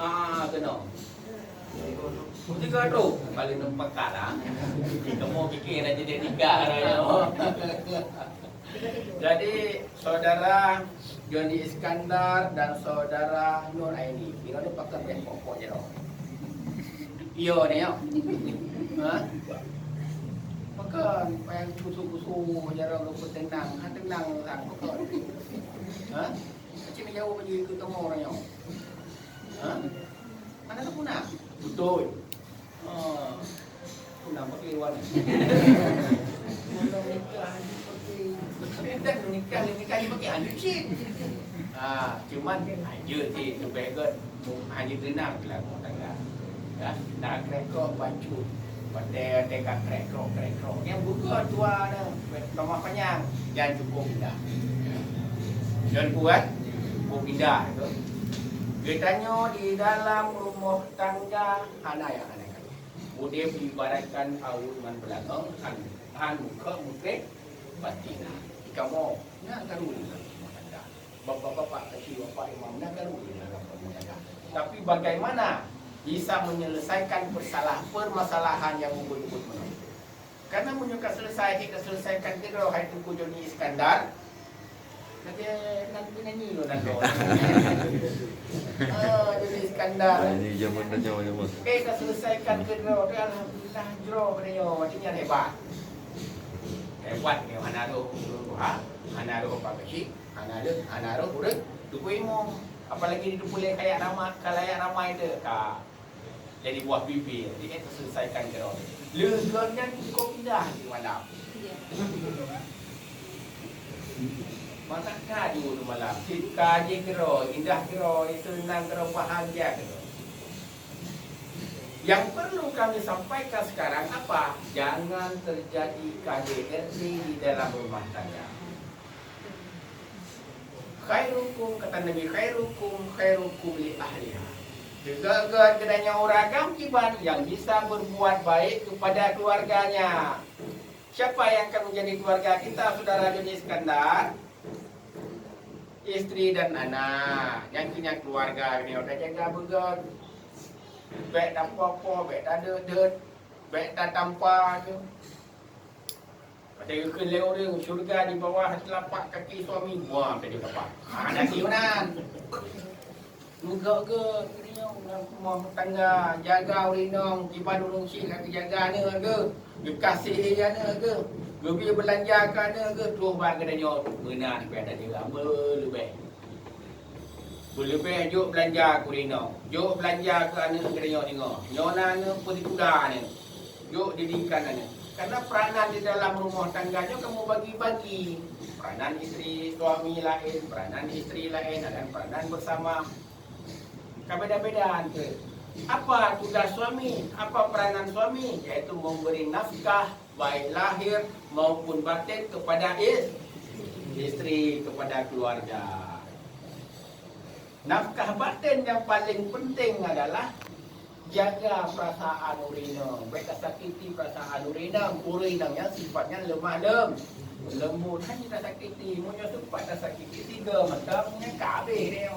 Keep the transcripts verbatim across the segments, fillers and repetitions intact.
Ah, kena. Tiga tu paling nampak kalah. Kamu fikir dah jadi nikah dah ya. Jadi saudara Joni Iskandar dan saudara Nur Aini, kira tu pakai beh pokok je tu. Iya ni ya. Ha? Pakai payah kusuk-kusuk jarak lu tenang, ha tenang orang pakai. Ha? Macam jauh baju ikut kamu orang nyawa. Ha? Mana tu punah? Betul. Ha. Punah pakai wan. Kalau nikah haji pakai, dah nikah, nikah haji pakai haji cit. Ha, cuman haji cit lebih kan haji tenang dalam rumah tangga. Ya, nak krekok bacut. Watèe, watèe ka krek-krok, krek-krok. Nyang buka dua ni, nama panjang, dan cukup indah. Dan kuat, cukup indah tu. Geutanyoe di dalam rumoh tangga hana nyang hana karu. Udép ibaratkan aweueng ngon beulangong, han, han muka muté batina. Kamoe na karu di dalam rumoh tangga. Bapak-bapak kecil, bapak imam, na karu di dalam rumah tangga. Tapi bagaimana bisa menyelesaikan persalah-, permasalahan yang ubit-ubit meunan? Karena meunyoe ka selesai, ka selesaikan keudroe hai Teungku Joni Iskandar, lagèe nan penyanyi lo nan lo. Ah, Joni Iskandar. Ini zaman tanya zaman. Eh, ka selesaikan keudroe, alhamdulillah jroh pada nyoe, artinya hebat. Hebat ni, hana roh, ha? Hana roh apa kecil. Hana lé, hana roh ureueng tuku imum. Apalagi di Teupeu Lé kalayak ramai, kalayak ramai teuh ka jadi buah bibir, jadi terselesaikan keudroe. Leuh gobnyan cukup indah di malam. Ya. Masa ka di ulu malam, cit ka jih keudroe, indah keudroe, seunang keudroe, bahagia keudroe. Yang perlu kami sampaikan sekarang apa? Jangan terjadi K D R T di dalam rumah tangga. Khairukum, kata Nabi, khairukum khairukum li ahliha. Geuh-geuh geutanyoe ureueng agam kiban nyang bisa berbuat baik kepada keluarganya. Siapa yang akan menjadi keluarga kita, Saudara Joni Iskandar? Istri dan anak. Nyang keu nyan keluarga nyoe tajaga beugöt. Bèk tapo-po, bèk tadeuet-deuet, bèk tatampa tu. Watèe geukheun lé ureueng, syeuruga di bawah telapak kaki suami, buang saja dapat. Ha, nasi meunan. Meugot-got, ureueng inong lam rumoh tangga, jaga ureueng inong, kiban ureueng syik ka geujaga aneuk geuh, geukasihi aneuk geuh, geubri beulanja keu aneuk geuh, troh bak geutanyoe meunan pih ata jeuet leubeh. Beuleubeh jok beulanja keu ureueng inong, jok beulanja keu aneuk geutanyoe singoh. Nyoe na aneuk peusikula aneuk. Jok didikan aneuk. Karena peranan di dalam rumoh tangga nyoe ka meubagi-bagi. Peranan istri, suami laén, peranan istri laén, dan peranan bersama. Ka beda-beda tu. Apa tugas suami? Apa peranan suami? Yaitu memberi nafkah baik lahir maupun batin kepada is-, istri, kepada keluarga. Nafkah batin yang paling penting adalah jaga perasaan ureueng inong. Bèk tasakiti perasaan ureueng inong. Ureueng inong nyan sifatnya lemah lem-, lembut. Hana tasakiti. Meunyoe sempat tasakiti, tiga mata, meunyoe ka habéh dia.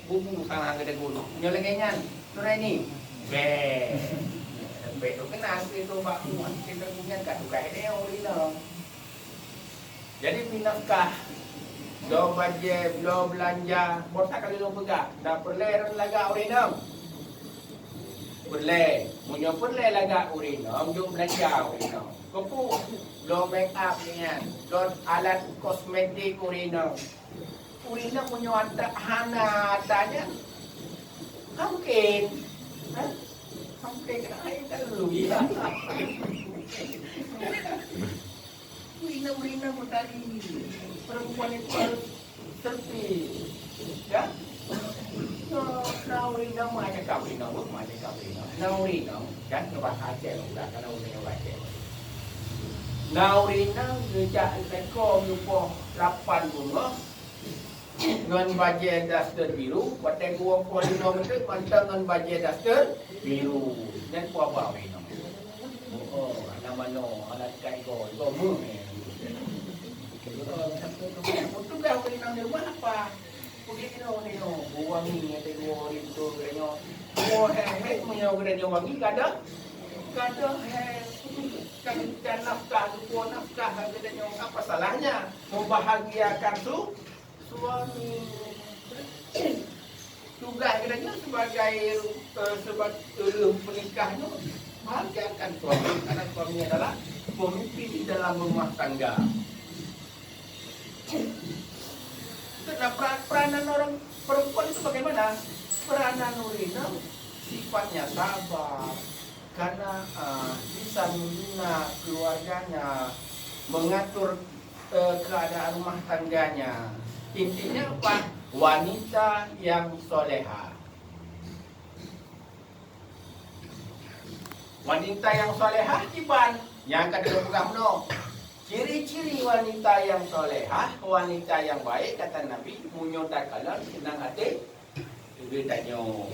Bubu sangat geudegun. Meunyoe lagèe nyan, Nuraini. Bèk. Bèk tu kenal tu bak buah. Kita punya kat tukai dia ureueng inong. Jadi, bri nafkah, bloe bajèe, bloe beulanja, boh that ka lôn peugah, na peureulèe lôn lagak ureueng inong. Peureulèe, meunyoe peureulèe lagak ureueng inong, jok beulanja ureueng inong. Keupeue? Bloe make up nyan, bloe alat kosmetik ureueng inong. Ureueng inong meunyoe ata hana ata nyan, mungkin. Ha? Mungkin kena air terlalu, ya. Ureueng inong, ureueng inong meutari. Perempuan itu harus servis. Ya? Nah, nah, ureueng inong, macam kau ureueng inong, macam kau ureueng inong. Nah, ureueng inong, kan, ngebahas Aceh, udah, karena ureueng inong Aceh. Nah, ureueng inong, geujak leko, meupok lapan bungöh, ngon bajèe daster biru, watèe geuwoe po linoe meuteuk mantong ngon bajèe daster biru. Nyan peue ba ureueng inong. Oh, oh, hana manoe, hana tikai igoe, igoe meuh. Peue tugaih ureueng inong di rumoh apa? Nyoe, nyoe, bu wangi nyang teungoh rinto geutanyoe. Woe, he, he, meunyoe geutanyoe wangi, gadôh, gadôh, he, kan, kan nafkah, geupeue nafkah geutanyoe. Apa salahnya membahagiakan su-, suami? Tugaih geutanyoe sebagai, eh, seba-, ureueng peunikah nyoe, bahagiakan suami, karena suami adalah pemimpin di dalam rumah tangga. Nah, pera-, peranan orang perempuan itu bagaimana? Peranan ureueng inong sifatnya sabar, karena, eh, bisa membina keluarganya, mengatur, eh, keadaan rumah tangganya. Intinya apa? Wanita yang soleha. Wanita nyang salehah kiban nyang ka teupeugah meunoe. Ciri-ciri wanita nyang salehah, wanita nyang baik, kata Nabi, meunyoe takalon seunang até geutanyoe.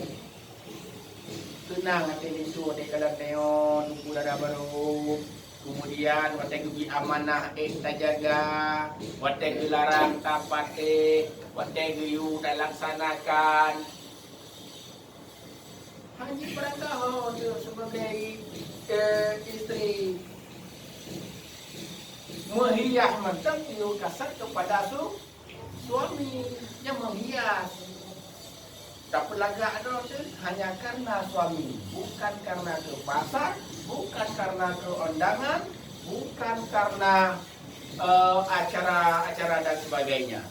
Seunang até linto watée kalon tanyoe, Teungku dara barô. Kemudian watée geubri amanah ék tajaga, watée geularang tapatéh, watée geuyue talaksanakan. Hana jipeurangkaho jeuet sebagai, eh, istri. Meuhias mantong piôh kasat kepada su-, suami. Nyang meuhias. Tapeulagak droe teuh hanya karena suami, bukan karena keu pasar, bukan karena keu undangan, bukan karena, eh, acara-acara dan sebagainya.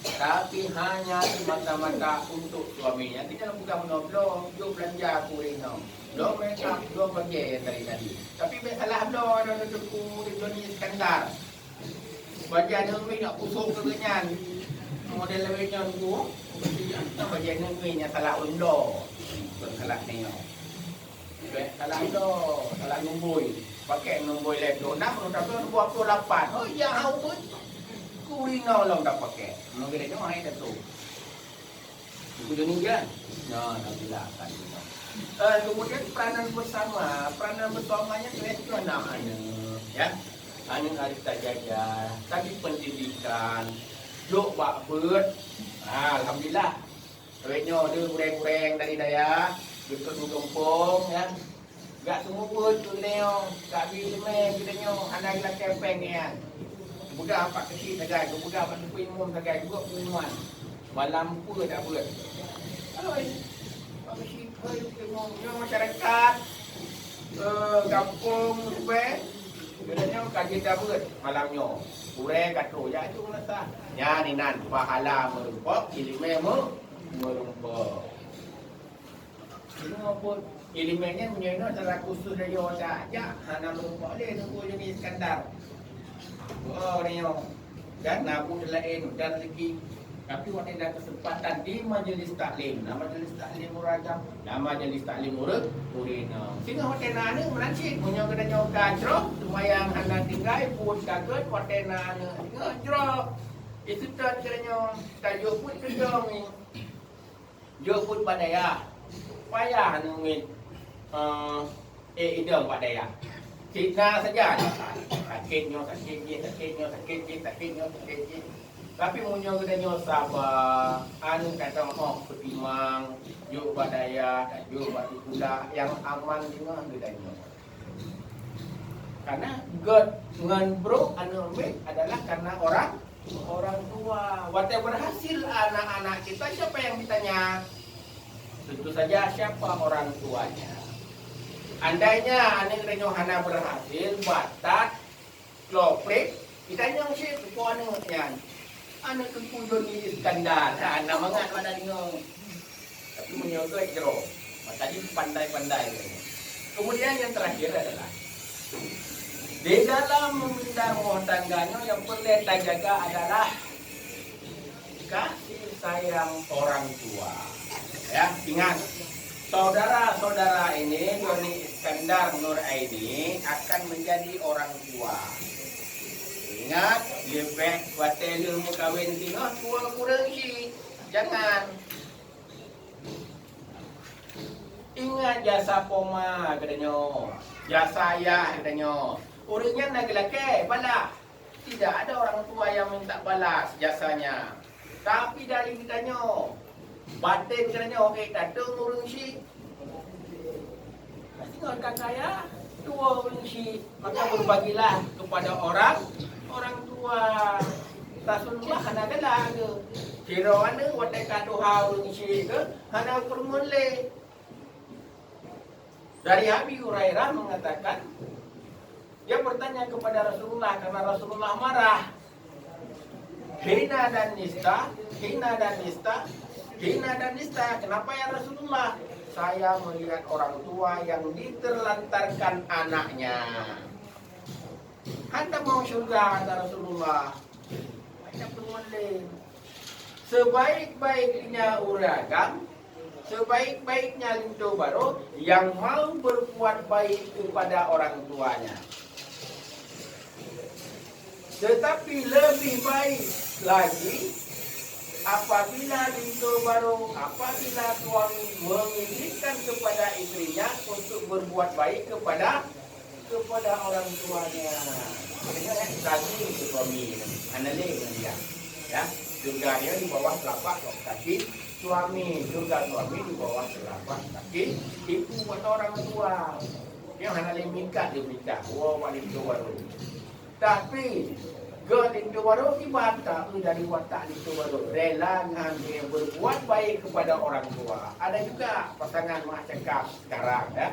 Tapi hanya semata-mata untuk suaminya. Kita nak peugah meunoe, "Bloe, jok beulanja keu ureueng inong. Bloe make up, bloe bajée nyang tadi-tadi." Tapi bék salah bloe, ada Teungku Doni Iskandar. Bajée aneuëk miet nak pusok keu geuhnyan. Model lagée nyan tu, bajée aneuëk miet nyang salah ureueng bloe. Bukan salah nyoe. Bék salah bloe, salah numboi. Pakai numboi lhèe ploh nam, tapi dua puluh lapan. Oh, ya, hau pun. Keu ureueng inong lom tapakai. Mungkin nyoe hai dah tu. Buku Joni kan? Ya, alhamdulillah, alhamdulillah. Eh, kemudian peranan bersama. Peranan bersamanya tu, eh, tu anak-anak, ya. Anak harus tajaga, tadi pendidikan, jok bak beuet. Ah, alhamdulillah. Awét nyoe deuh gurèe-gurèe dari dayah, geukheun u gampông, ya. Gak seumeubeuet keu geutanyoe, gak bi leumèe geutanyoe, hana geulakèe péng nyan. Geupeugah bak keuchik sagai, geupeugah bak teungku imum sagai, geupeugah pengumuman. Malam peue dak beuet. Oi, bak keuchik, oi, teungku imum, nyoe masyarakat, eh, gampông Rubèe, geutanyoe ka jeuet dak beuet malam nyoe. Gurèe ka trôh, jak ju meunasah. Nyan inan pahala meurumpok, ileumèe meu-, meurumpok. Inoe pun, ileumèe nyan meunyoe inoe adalah khusus dari Oda jak, hana meurumpok lé Teungku Joni Iskandar. Oh, nyoe. Dan na buet laén, dan lagi. Tapi watèe na keuseumpatan di majlis taklim, na majlis taklim ureueng agam, na majlis taklim ureueng, ureueng inong. Singoh watèe na aneuk meunan cit, meunyoe geutanyoe ka jroh, seumayang hana tinggai, buet ka gèt, watèe na aneuk singoh jroh. Iseutôt geutanyoe, tajok buet keudong nyoe. Jok buet bak dayah. Payah aneuk miet, eh, eh, idong bak dayah. Fitnah saja. Sakét nyoe, sakét jih, sakét nyoe, sakét jih, sakét nyoe, sakét jih. Tapi meunyoe geutanyoe saba, aneuk ka teuhok peutimang, jok bak dayah, jok bak sikula nyang aman singoh geutanyoe. Karena gèt ngon brôk aneuk miet adalah karena orang, orang tua. Watèe berhasil anak-anak kita, siapa yang ditanya? Tentu saja siapa orang tuanya. Andainya aneuk tanyoe hana berhasil, batat, kloprek, ditanyong cit keu po aneuk nyan. Aneuk Teungku Joni Iskandar, ha, na mangat mata deungoe. Tapi meunyoe gèt jroh, maka jipandai-pandai. Kemudian yang terakhir adalah, di dalam memindah rumah tangga nyoe yang perlu tajaga adalah kasih sayang orang tua. Ya, ingat, saudara-saudara ini, Joni Iskandar Nur Aini, akan menjadi orang tua. Ingat, leubeh watèe lheueh meukawen singoh tua kureueng cit. Jangan. Ingat jasa poma geutanyoe, jasa ayah geutanyoe. Ureueng nyan na geulakèe, balas. Tidak ada orang tua yang minta balas jasanya. Tapi dari geutanyoe, baten geutanyoe ék tateueng ureuëng syik. Pasti ngon ka kaya, tuwoe ureuëng syik. Maka berbagilah kepada orang, orang tua. Rasulullah hana galak ke. Sidroe aneuëk watée ka tuha ureuëng syik ke, hana peurumoh lé. Dari Abi Hurairah mengatakan, dia bertanya kepada Rasulullah karena Rasulullah marah. Hina dan nista, hina dan nista, hina dan nista. Kenapa ya Rasulullah? Saya melihat orang tua yang diterlantarkan anaknya. Hana mau syurga, kata Rasulullah. Hana peurumoh lé. Sebaik-baiknya ureuëng agam, sebaik-baiknya linto barô yang mau berbuat baik kepada orang tuanya. Tetapi lebih baik lagi apabila linto barô, apabila suami mengizinkan kepada istrinya untuk berbuat baik kepada kepada orang tuanya. Makanya, eh, rajin ke suami, hana lé ngon dia. Ya, syurga dia di bawah telapak kaki suami, syurga suami di bawah telapak kaki ibu atau orang tua. Dia hana lé mingkat dia minta, wow, bak linto barô. Tapi, ke linto barô ibarat dari watak linto barô rela ngan dia berbuat baik kepada orang tua. Ada juga pasangan mak cakap sekarang, ya.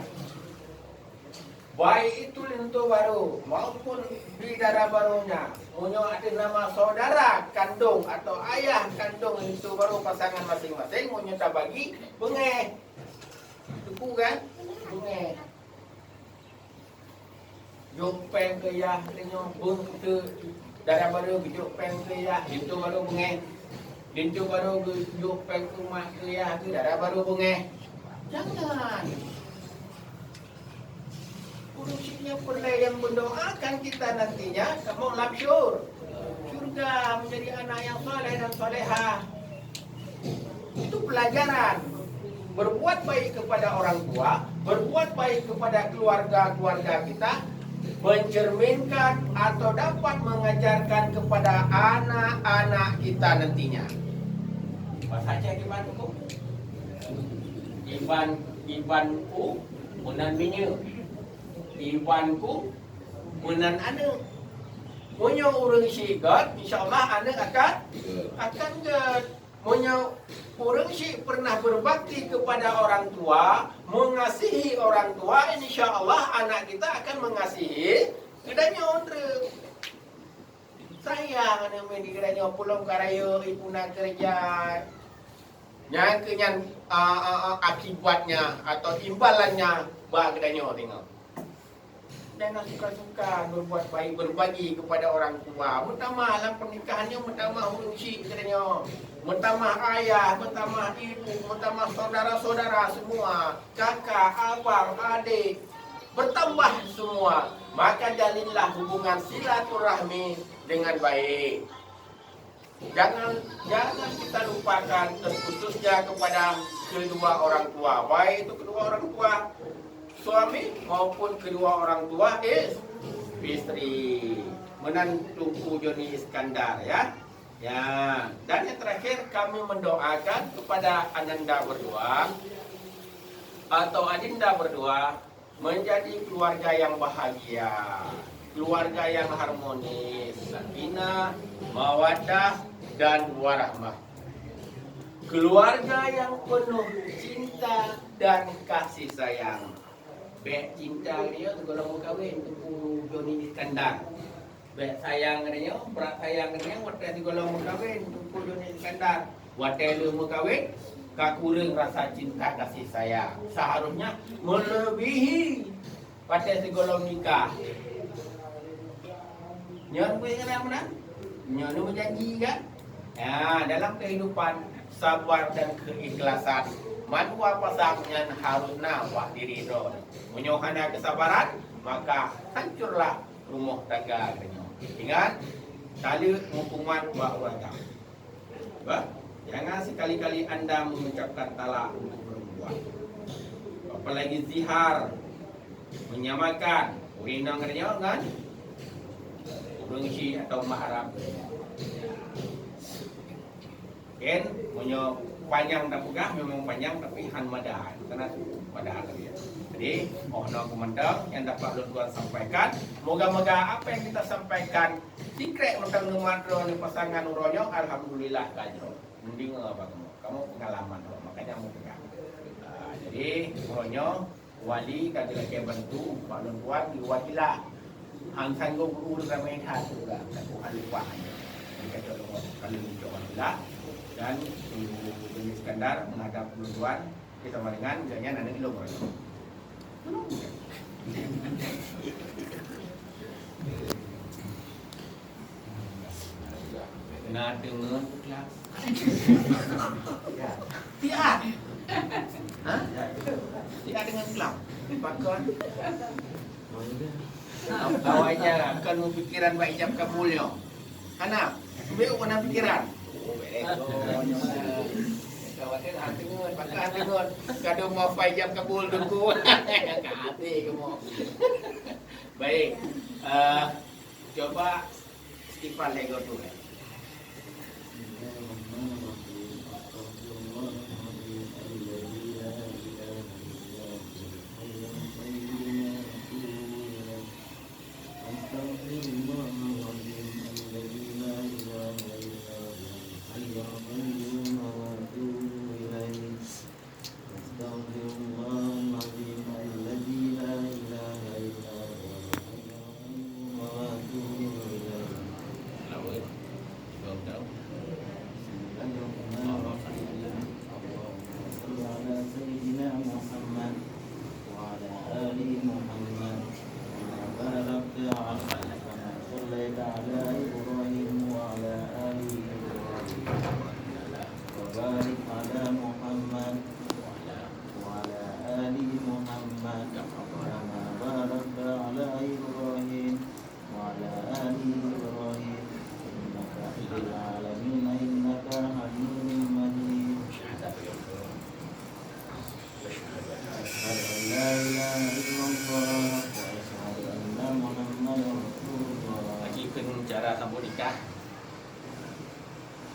Baik itu linto barô maupun bidara barônya, meunyoe ada nama saudara kandung atau ayah kandung linto barô pasangan masing-masing, meunyoe tabagi, beungéh. Teupeu kan? Beungéh. Jok péng keu yah, tanyoe beuh teu dara barô geujok péng keu yah, linto barô beungéh. Linto barô geujok péng keu mak keu yah, keu dara barô beungéh. Jangan. Ureuëng syiek nyoe peureulée nyang mendoakan kita nantinya kamoe lam syur-, syurga, menjadi anak yang saleh dan salehah. Itu pelajaran. Berbuat baik kepada orang tua, berbuat baik kepada keluarga-keluarga kita, mencerminkan atau dapat mengajarkan kepada anak-anak kita nantinya. Bahasa Aceh gimana, Bu? Iban, iban ku meunan minyeuk. Iban ku meunan aneuëk. Meunyoe ureuëng syiek gét, insya Allah aneuëk akan, akan gét. Meunyoe ureuëng syiek pernah berbakti kepada orang tua, mengasihi orang tua, insya Allah anak kita akan mengasihi geutanyoe treuk. Sayang aneuk murit geutanyoe, peulom ka rayeuk, ibu na keureuja. Nyan keuh nyan, a, a, a, akibatnya atau imbalannya bak geutanyoe teungoh. Jangan suka-suka berbuat baik, berbagi kepada orang tua. Meutamah lam pernikahan nyoe, meutamah ureuëng syiek geutanyoe. Meutamah ayah, meutamah ibu, meutamah saudara-saudara semua. Kakak, abang, adik, bertambah semua. Maka jalinlah hubungan silaturahmi dengan baik. Jangan, jangan kita lupakan, terkhususnya kepada kedua orang tua, baik itu kedua orang tua suami maupun kedua orang tua is-, istri. Meunan Teungku Joni Iskandar, ya. Ya, dan yang terakhir, kami mendoakan kepada ananda berdua atau adinda berdua menjadi keluarga yang bahagia, keluarga yang harmonis, sakinah, mawaddah, dan warahmah. Keluarga yang penuh cinta dan kasih sayang. Bék cinta dia sigohlom meukawen, Teungku Joni Iskandar. Bék sayang geutanyoe, brat sayang geutanyoe watée sigohlom meukawen, Teungku Joni Iskandar. Watée lheueh meukawen, ka kureueng rasa cinta kasih sayang. Seharusnya melebihi watée sigohlom nikah. Nyoe peue keunan meunan? Nyoe meujanji kan? Ya, dalam kehidupan sabar dan keikhlasan mandua pasang nyan harus na bak diri droe. Meunyoe hana kesabaran, maka hancurlah rumoh tangga geutanyoe. Ingat, taleuek huköman bak ureuëng agam. Bah, jangan sekali-kali anda mengucapkan talak untuk perempuan. Apalagi zihar, menyamakan ureuëng inong geutanyoe ngon ureuëng syiek atau mahram. Kan, meunyoe panyang tapeugah, memang panyang, tapi han mada. Karena mada tadi, ya. Jadi, oh no, komentar yang dapat ulôn tuan sampaikan. Moga-moga apa yang kita sampaikan, sikrek mantong neumat droe ni pasangan uroe nyoe, alhamdulillah ka jroh. Mendengar apa kamu? Kamu pengalaman droe, makanya kamu pegang. Ah, jadi, uroe nyoe, wali ka geulakée bantu, bak lôn tuan, di wasilah. Han sanggob guru ramé that juga, satu hal lupa hanya. Jadi, kata lôn, kalau ni cok wasilah, dan Guru Iskandar menghadap lôn tuan, kita maringan, misalnya, nanti ilmu. Na deungon klam. Siat. Ha? Siat deungon klam. Pakon. Awaknyan kon meupikiran bak ijab kabul nyoe. Hana, beu hana pikiran. Oh, beres. Khawatir hati ngon, pakon hati ngon. Kado mau ijab kabul dulu. Ka hati kamu. Baik. Eh, Coba istighfar lhèe goe tu, eh. أستغفر الله العظيم الذي لا إله إلا هو الحي القيوم وأتوب إليه. بسم الله الرحمن الرحيم. اللهم صل على سيدنا محمد وعلى آل محمد كما باركت على، كما صليت على إبراهيم وعلى آل إبراهيم وبارك على محمد وعلى آل محمد كما باركت على إبراهيم وعلى آل إبراهيم إنك في العالمين إنك حميد مجيد. أشهد أن لا إله إلا الله وأشهد أن محمدا رسول الله. Lagi keu cara sambut nikah.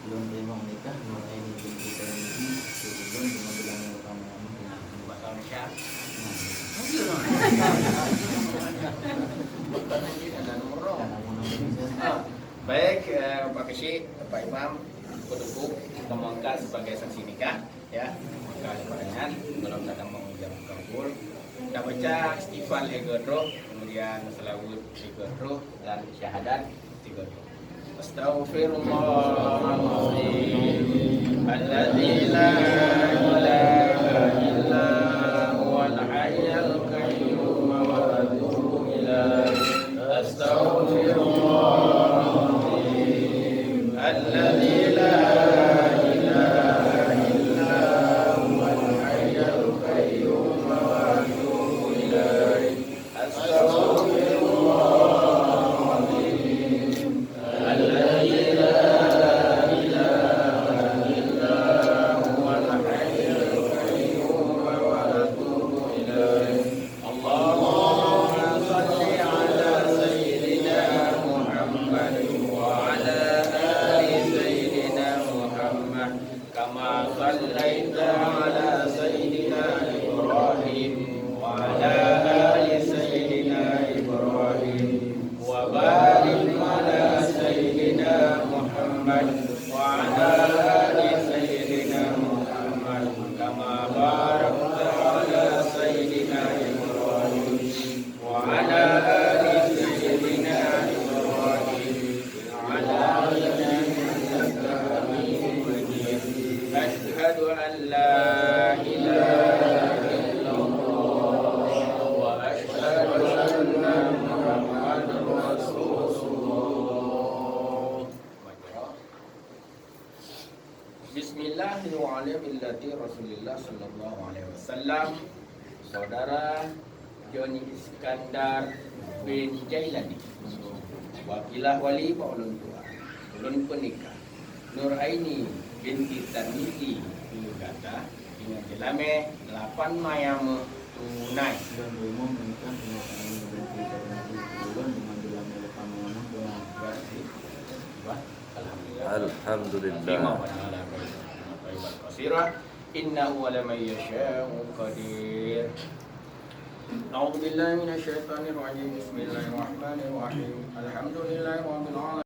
Lôn teurimong nikah Nur Aini binti Tarmizi, lôn deungon bilang kamu. Nah, bahasa Indonesia. Nah. Baik, eh, Pak Keuchik, Pak Imam, Pak Teungku, kita mengangkat sebagai saksi nikah, ya. Maka kepadanya, dalam kata mengucap kabul, kita baca istighfar tiga kali, kemudian selawat tiga kali, dan syahadat tiga kali. أستغفر الله العظيم الذي لا إله إلا هو الحي القيوم وأتوب إليه. أستغفر الله العظيم الذي لا إله إلا هو الحي القيوم وأتوب إليه. أستغفر الله العظيم الذي لا إله إلا هو الحي القيوم وأتوب إليه. اللهم صل على سيدنا محمد وعلى آل سيدنا محمد. كما صليت على سيدنا إبراهيم وعلى آل سيدنا إبراهيم وبارك على سيدنا محمد وعلى آل سيدنا محمد كما باركت على سيدنا إبراهيم وعلى آل سيدنا إبراهيم في العالمين إنك حميد مجيد. أشهد أن لا إله إلا الله وأشهد أن محمدا رسول الله. Bismillahirrahmanirrahim. Rasulillah sallallahu alaihi wasallam, Saudara Johnny Iskandar bin Jailani, wakilah wali bak ulôn tuan. Ulôn peunikah Nur Aini binti Tarmizi keu gata deungon jeulamé lapan manyam tunai. Ulôn rumoh peunikah Nur Aini binti Tarmizi keu ulôn deungon jeulamé lapan manyam tunai. Berarti, bah, Alhamdulillah. Alhamdulillah. Lima wa ala kulli syai'in qadira. Innahu ala man yasha'u qadir. أعوذ بالله من الشيطان الرجيم. بسم الله الرحمن الرحيم. الحمد لله رب العالمين.